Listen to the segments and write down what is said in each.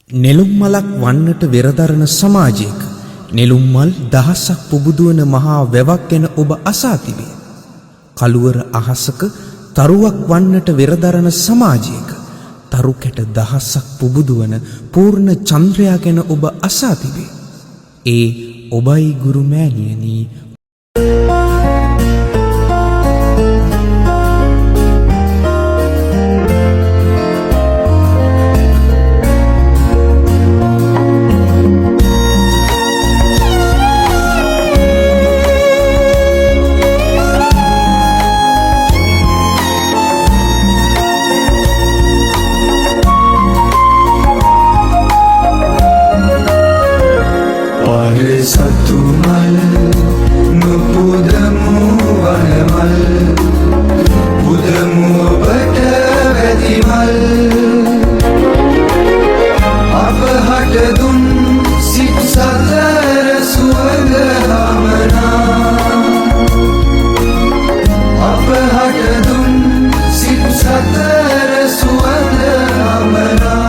නෙළුම් මලක් වන්නට වෙරදරන සමාජයක නෙළුම් මල් දහසක් පුබුදුවන මහා වැවක් ගැන ඔබ අසා තිබේ. කළුවර අහසක තරුවක් වන්නට වෙරදරන සමාජයක තරු කැට දහසක් පුබුදුවන පූර්ණ චන්ද්‍රයා ගැන ඔබ අසා තිබේ. ඒ ඔබයි ගුරු මෑණියනි. සතු මල් නොපුදමු වනමල්, පුදමු ඔබට වැදි මල්. අප හට දුන් සිත් සතර සුවඳ හමනා, අප හට දුන් සිත් සතර සුවඳ හමනා.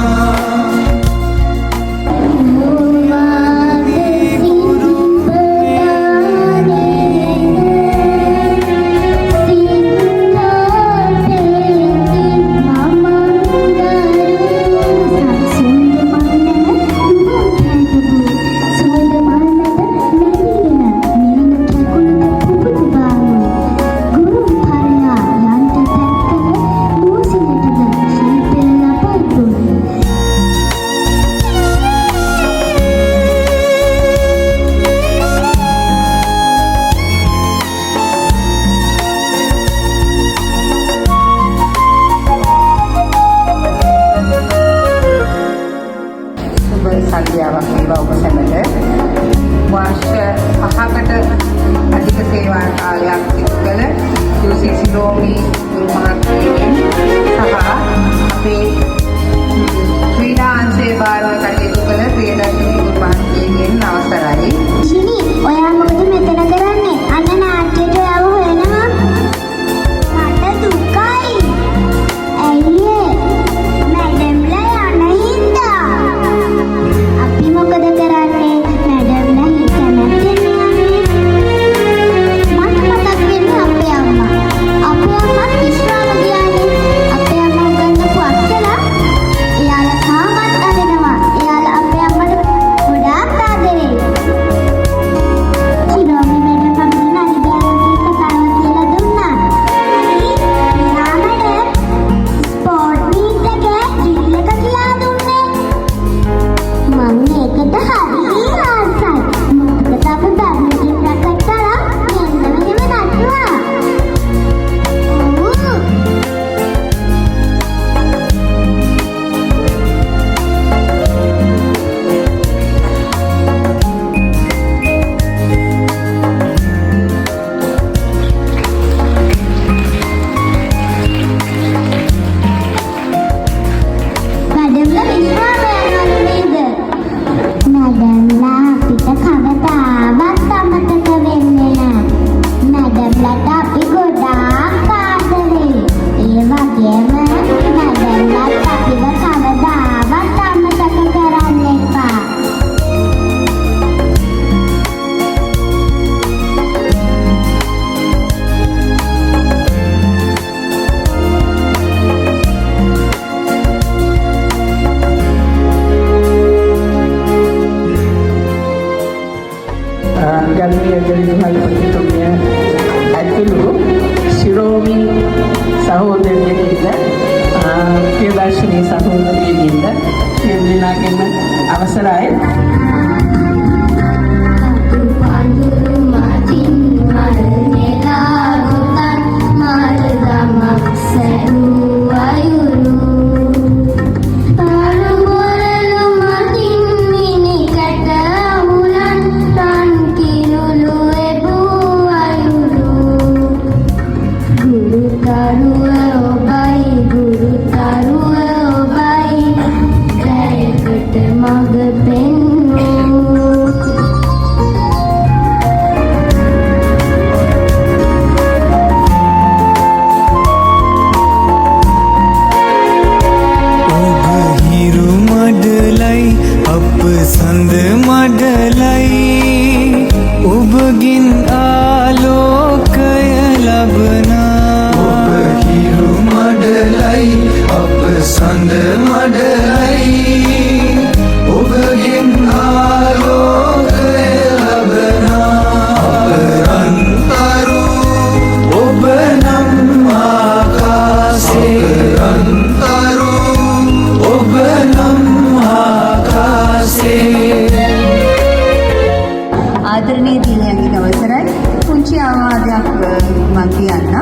සුබ සන්ධ්‍යාවක් වේවා ඔබ සැමට. වර්ෂ 5කට අධික සේවා කාලයක් සිදු කළ යූසී සිරෝමි ගුරු මහත්මියගෙන් සහ අපේ ක්‍රීඩා අංශයේ භාරව කටයුතු කළ ප්‍රියදර්ශිනී ගුරු මහත්මියගෙන් අවසරයි. ශිනි, ඔයා මොකද මෙතන කරන්නේ? අන්න නාට්‍යයට ඔයාව හොයනවා. මට දුකයි. ඇයි ඒ? මැඩම්ලා යන හින්දා. අපි මොකද කරන්නේ? මැඩම්ලා කැමැත්තෙන් යන්නේ. මට මතක් වෙන්නේ අපේ අම්මා. අපේ අම්මත් විශ්‍රාම ගියානේ. අපේ අම්මා උගන්වපු අක්කලා එයාලා තාමත් අඬනවා. එයාලා අපේ අම්මට ගොඩාක් ආදරෙයි. චිරෝමි මැඩම් අපිට නරි බෑවගේ කතාව කියලා දුන්නා. එයා මට ස්පෝට් මීට් එකේ ඩ්‍රිල් එක කියලා දුන්නේ. මං ඒකට හරි ආසයි. මොකද අපි බැඩ්මින්ටන් රැකට් තරම් මෙන්න මෙහෙම නටුවා. ඔව්. මැඩම්ලා විශ්‍රාම යනවලු නේද? මැඩම්ලා අපිට කවදාවත් අමතක වෙන්නේ නෑ. මැඩම්ලාට අපි ගොඩාක් ආදරේ. ඒ වගේම මැඩම්ලාත් අපිව කවදාවත් අමතක කරන්න එපා. ගල්මිය විදුහල්පතිතුමිය ඇතුළු ශිරෝමි සහෝදරියගෙන්ද ප්‍රියදර්ශිනී සහෝදරියගෙන්ද සියලු දෙනාගෙන්ම අවසරයි. පඳුරු මතින් මල් නෙලා ගොතන් මල් ගමක් සැරූ අයුරු, තරු බොරළු මතින් මිනිකැට අහුලන් රන් කිරුළු එබූ අයුරු. ගුරු තරුව ඔබයි, ගුරු තරුව ඔබයි, ජයකට මඟ පෙන්වූ. සඳ මඩලයි ඔබගින් ආලෝකය ලබනා. ඔබ හිරු මඩලයි අප සඳ මඩලයි ඔබගෙන් ආලෝකය ලබනා. අප රන්තරු ඔබ නම් ආකාසේ, රන්තරු ඔබ නම් ආකාසේ. ආදරණීය දිනයන්ගෙන් අවසරයි. පුංචි ආවාදයක් මං කියන්න.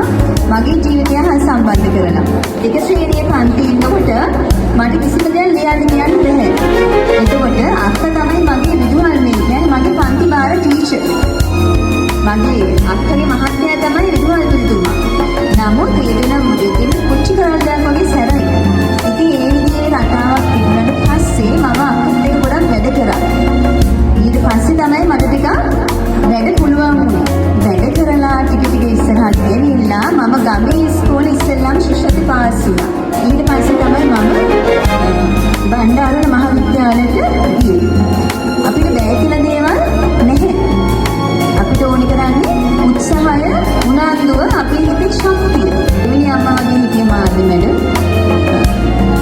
මගේ ජීවිතය හා සම්බන්ධ කරලා. එක ශ්‍රේණියේ පන්ති ඉන්නකොට මට කිසිම දෙයක් ලියන්න කියන්න බැහැ. එතකොට අක්කා තමයි මගේ විදුහල්, මේ කියන්නේ මගේ පන්ති භාර ටීචර්. මගේ අක්කගේ මහත්තයා තමයි විදුහල්පතිතුමා. නමුත් ඒ දෙනම් දෙන්න පුංචි කරල්ලක් වගේ සැරයි. ඉතින් ඒ විදිහේ රටාවක් තිබුණාට පස්සේ මම අක්කත් එක්ක ගොඩක් වැඩ කරා. ඊට පස්සේ තමයි මට ටිකක් වැඩ පුළුවන් වුණේ. වැඩ කරලා ටික ටික ඉස්සරහට ගෙනිලා මම ගමේ ඉස්කෝලේ ඉස්සෙල්ලාම ශිෂ්‍යත්ව පාස් වුණා. ඊට පස්සේ තමයි මම බණ්ඩාරවල මහ විද්‍යාලයට ගියේ. අපිට බෑ කියලා දේවල් නැහැ. අපිට ඕනි කරන්නේ උත්සාහය, උනන්දුව, අපේ හිතේ ශක්තිය. එවැනි අම්මා වගේ හිටිය මාධ්‍ය මැඩම්.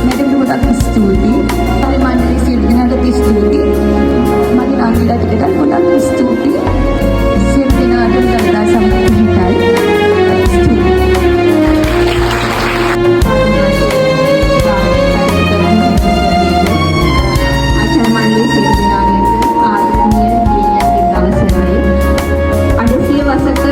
මැඩම්ට ගොඩක් ස්තුතියි. අපේ මණ්ඩලයේ සියලු දෙනාටත් ස්තුතියි. මගේ නංගිලා ටිකටත් ගොඩක් ස්තුතියි. සියලු දෙනාටම දළදා සමග පිහිටයි. ස්තුතියි. ආචාර්ය මණ්ඩලයේ සියලු දෙනාගේට ආදරණීය දියණියන්ගෙන් අවසරයි. 800 වසක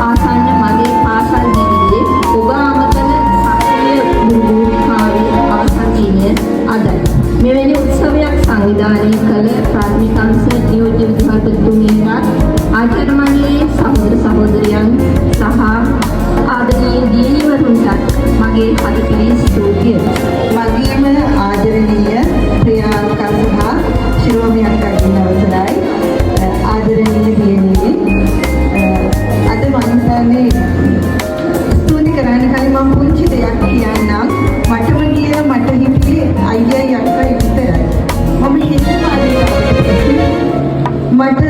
ආසන්න මගේ පාසල් ජීවිතයේ ඔබ අමතන සක්‍රිය ගුරු භූමිකාවේ අවසන් දිනය අදයි. මෙවැනි උත්සවයක් සංවිධානය කළ ප්‍රාථමික අංශ නියෝජ්‍ය විදුහල්පතිතුමියටත්, ආචාර්ය මණ්ඩලයේ සහෝදර සහෝදරියන් සහ ආදරණීය දියණිවරුන්ටත් මගේ හදපිරි ස්තුතිය. මගේම ආදරණීය ප්‍රියා අක්කා සහ ශිරෝමි අක්කාගෙන් අවසරයි. ආදරණීය දියණියනි, අද මං හිතන්නේ ස්තුති කරන්න කලින් මම පුංචි දෙයක් කියන්නම්. මටම කියලා මට හිතුවේ අයියයි අක්කයි විතරයි. මම හෙට මට